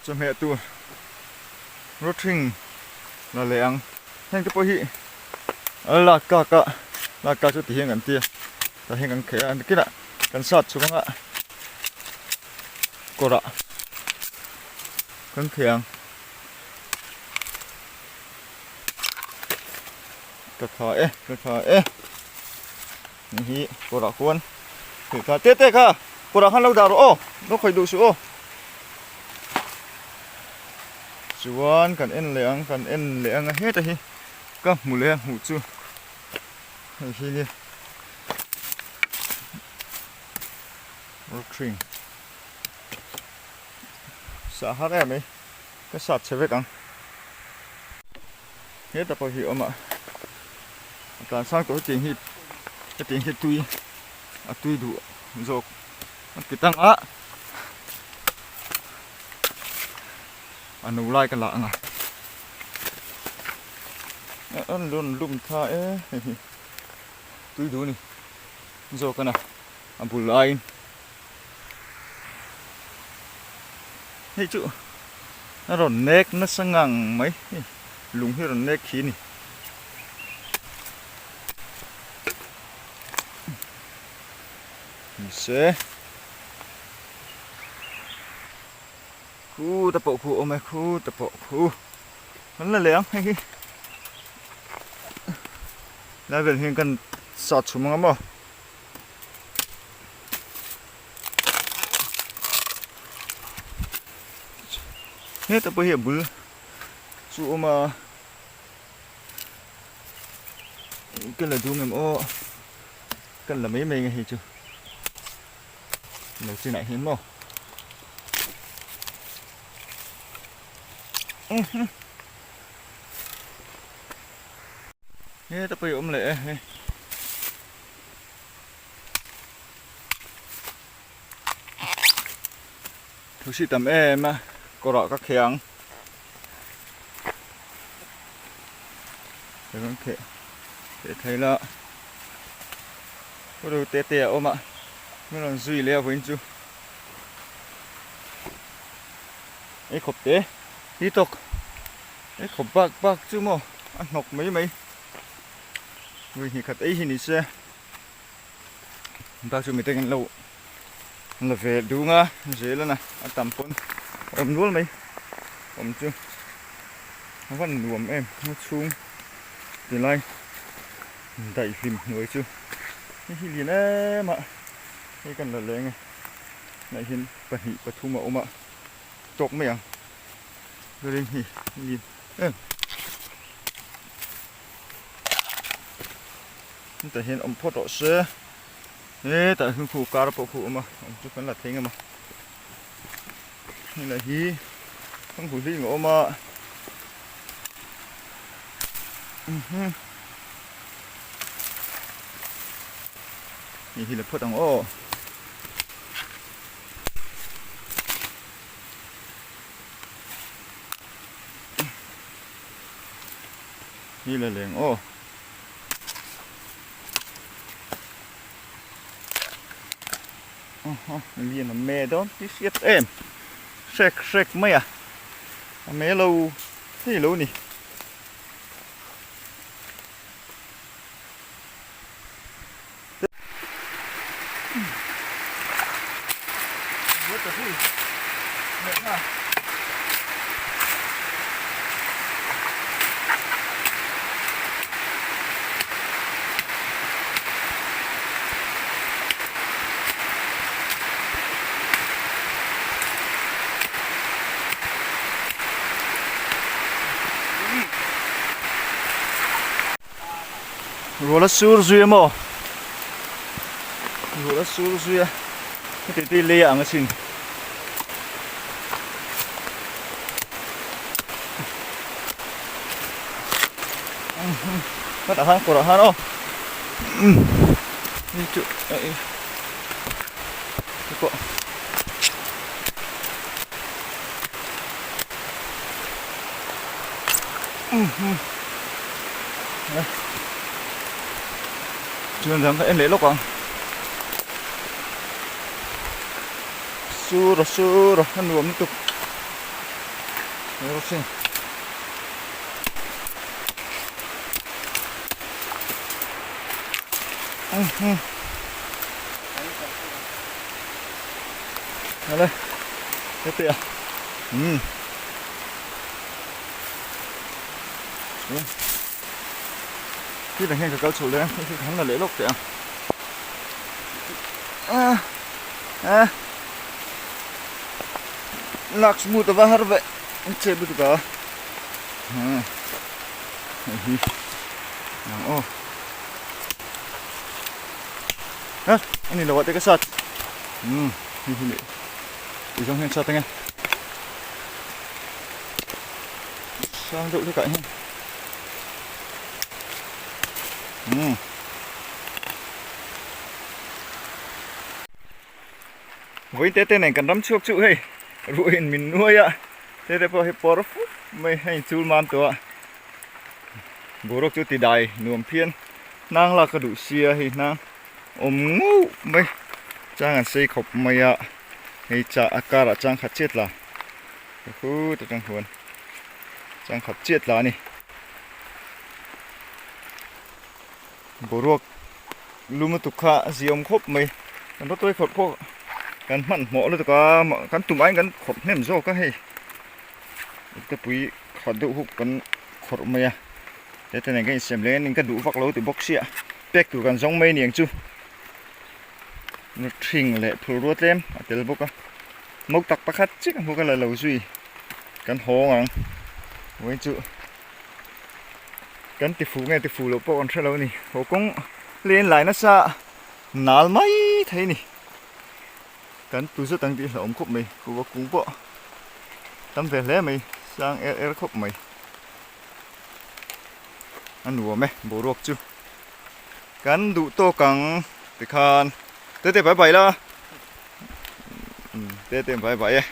Chawhmeh tur rawthring la leh ang. Heng te pawh hi a lak kak a, lak kak chu ti hian kan ti a, tah hian kan kheh a, nakinah kan sat chhuk anga kawrah kan kheh ang. Ka tha e, ka tha e. Ni hi kawrah khuan kheh kha te te kha kawrah khan lo dah rawh aw, lo khawih duh suh aw. Chuan kan en leh ang, kan en leh ang a heta hi ka hmu leh a hmuh chu hei hi ni rawthring sah har em mai ka sat chhe vek ang heta pawh hi a awm a a tlan sang tawh hetiang hi hetiang hi tui a tui duh zawk a ti tang a. A no lai ka la ang a. An rawn lum tha e hei hi tui duh a ni zawk a na a bul aiin hei chu a rawn nek nasa ngang mai hei lung hi a rawn nek khi a ni. Nise. Khu ta pawh khu awm e, khu ta pawh khu. Kan la leh ang hei hi. Lai vel hian kan sat chhum ang a maw. Heta pawh hi a bul chu awm a. Ka la dum em aw. Kan la mai mai nge hei chu. Lo chinah hian maw. Heta pawh hi a awm leh e hei. Thusi tam em a kawrah ka kheh ang. Ka rawn kheh kheh thei la. Ru te te a awm a min rawn zui leh a vawiin chu ei khawp te hi tawk ei khawp bak bak chu maw a hnawk mai mai vawi hnih khat ei hi ni se bak chu mite kan lo la ve dung a zel a na a tam pawn awm nual mai awm chu a van nuam em a chhung tilai. Daihlim hnuai chu hei hi lian em a, hei kan la leng e, tunah hian pahnih pathum a awm a, tawk mai ang chuanin hei lian em hetah hian awm phawt rawh se, hetah hian khu kar pawh khu a awm a, awm chu kan la thei ngam a, hei lah hi thanghu hling a awm a. Hei hi la phawt ang aw. Hi la leng aw. Lian a me dawn ti hriat em. Hrek hrek mai a. A me lo thei lo ni. Ruala sur zui a maw? Ruala sur zui a heti te lei ang asin. Khatah khan kawrah khan aw. Ni chu pawh. Chuan dang ka en leh lawk ang. Sur a sur a a nuam lutuk. Đây, thế tịa. Ừ. Khi là nghe cái chụp lên, khi hắn là lễ lộc tịa. À. À. Lak smooth va har ve. Che bu ka. Ha. Hi. Ang o. Ha, ani lo te ka sat. Um, hi hi le. Ui zawng hian sat ange. Sang deuh hlekah hian. Um. Vawiin te te nen kan ram chhuak chu hei ruahin min nuai a te te pawh hi pawr fuk mai hei chul mam tawh a boruak chu ti dai nuam phian hnang lak ka duh sia hei hnang awm ngauh mai chang an sei khawp mai a hei chah a karah chang khat chiat la hut atang huan chang khat chiat la a ni boruak lum lutuk kha a ziawm khawp mai kan rawtuai khawrh pawh kan hmanhmawh lutuk a kan tum aiin kan khawrh hnem zawk a hei tepui khat deuh huk kan khawrh mai a hete nen kan insem leh in ka duh vak lo ti bawk sia pek tur kan zawng mai a ni ang chu hring leh phul rual tlem a tel bawk a mau tak pakhat chiah ka hmu ka la lo zui kan hawng ang vawiin chu. Kan ti fuh nge ti fuh loh pawh kan hre lo a ni. Haw kawng len lai nasa nal mai thei a ni. Kan tu zet ang tih hlauhawm khawp mai. Kuhva kung pawh tam ve hle mai. Sang er er khawp mai. A nuam e boruak chu. Kan duh tawk ang tikhan tete bye bye la. Tete bye bye e.